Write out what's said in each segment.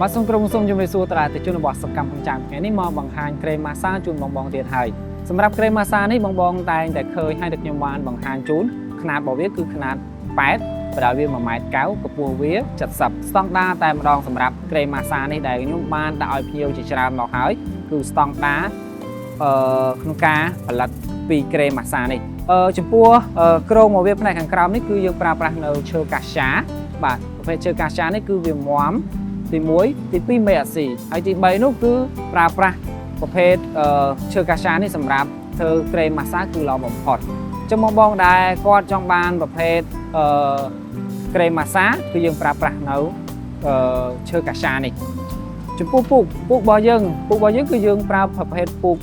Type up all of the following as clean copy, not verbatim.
បាទសូមក្រុមសូមជម្រាបសួរតើតិជនរបស់សកម្មកំចាំថ្ងៃនេះមកបង្ហាញក្រេមម៉ាសាជូនបងបងទៀតហើយសម្រាប់ក្រេមម៉ាសានេះបងបងតែងតែឃើញហើយដែលខ្ញុំបានបង្ហាញជូនខ្នាតរបស់វាគឺខ្នាត8បណ្ដោយវា1ម៉ែត្រ9កម្ពស់វា70ស្តង់ដារតែម្ដងសម្រាប់ក្រេមម៉ាសានេះដែលខ្ញុំបានដាក់ឲ្យភ្ញៀវជាច្រើនមកហើយគឺស្តង់ដារអឺក្នុងការផលិតពីក្រេមម៉ាសានេះអឺចំពោះគ្រោងមកវាផ្នែកខាងក្រោមនេះគឺយើងប្រើប្រាស់នៅឈើកាស្យាបាទប្រភេទឈើកាស្យានេះគឺវាមាំ ទី1ទី2មេអាស៊ីហើយទី3នោះគឺប្រើប្រាស់ប្រភេទឈើកាស្យានេះសម្រាប់ធ្វើក្រេមម៉ាសាគឺល្អបំផុតអញ្ចឹងបងបងដែលគាត់ចង់បានប្រភេទអឺក្រេមម៉ាសាគឺយើងប្រើប្រាស់នៅឈើកាស្យានេះចំពោះពូកពូករបស់យើងពូករបស់យើងគឺយើងប្រើប្រភេទពូក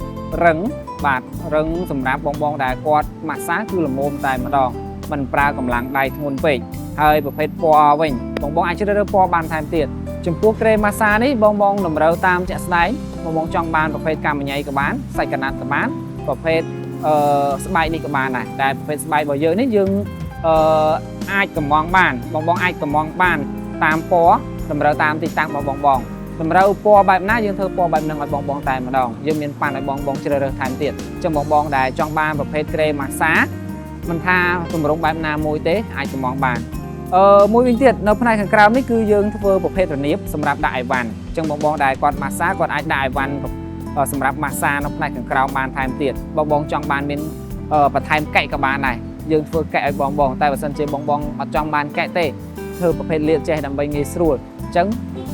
រឹងបាទរឹងសម្រាប់បងបងដែលគាត់ម៉ាសាគឺល្មមតែម្ដងមិនប្រើកម្លាំងដៃធ្ងន់ពេកហើយប្រភេទពណ៌វិញបងបងអាចជ្រើសរើសពណ៌បានថែមទៀត ចំពោះក្រេមម៉ាសានេះបងបងតម្រូវតាមជាក់ស្ដែងបងបងចង់បានប្រភេទកាមញ៉ៃក៏បានសាច់កណាត់ក៏បានប្រភេទអឺស្បែកនេះក៏បានដែរតែប្រភេទស្បែករបស់យើងនេះយើងអឺអាចកំងបានបងបងអាចកំងបានតាមពណ៌តម្រូវតាមទីតាំងរបស់បងបងតម្រូវពណ៌បែបណាយើងធ្វើពណ៌បែបហ្នឹងឲ្យបងបងតែម្ដងយើងមានប៉ាន់ឲ្យបងបងជ្រើសរើសថែមទៀតអញ្ចឹងបងបងដែលចង់បានប្រភេទក្រេមម៉ាសាមិនថាទម្រង់បែបណាមួយទេអាចកំងបាន អឺមួយវិញទៀតនៅផ្នែកខាងក្រោមនេះគឺយើងធ្វើប្រភេទរនាបសម្រាប់ដាក់អីវ៉ាន់អញ្ចឹងបងបងដែលគាត់ម៉ាសាគាត់អាចដាក់អីវ៉ាន់សម្រាប់ម៉ាសានៅផ្នែកខាងក្រោមបានថែមទៀតបងបងចង់បានមានបន្ថែមកែកក៏បានដែរយើងធ្វើកែកឲ្យបងបងតែបើសិនជាបងបងអត់ចង់បានកែកទេធ្វើប្រភេទលាតចេះដើម្បីងាយស្រួលអញ្ចឹង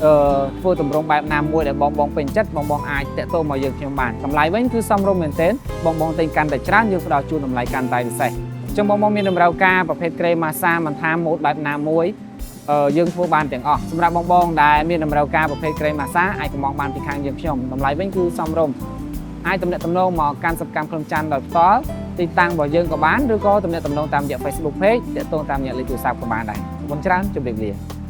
អឺធ្វើទម្រង់បែបណាមួយដែលបងបងពេញចិត្តបងបងអាចតាក់ទងមកយើងខ្ញុំបានតម្លៃវិញគឺសមរម្យមែនទែនបងបងទិញកាន់តែច្រើនយើងផ្ដល់ជូនតម្លៃកាន់តែពិសេស ចឹងបងបងមានតម្រូវការប្រភេទក្រេមម៉ាសាមិនថាម៉ូតបែបណាមួយយើងធ្វើបានទាំងអស់សម្រាប់បងបងដែលមានតម្រូវការប្រភេទក្រេមម៉ាសាអាចកម្មង់បានពីខាងយើងខ្ញុំតម្លៃវិញគឺសមរម្យអាចទំនាក់ទំនងមកកាន់សកម្មក្រុមច័ន្ទដោយផ្ទាល់ទីតាំងរបស់យើងក៏បានឬក៏ទំនាក់ទំនងតាមរយៈ Facebook Page ទាក់ទងតាមរយៈលេខទូរស័ព្ទក៏បានដែរអរគុណច្រើនជម្រាបលា។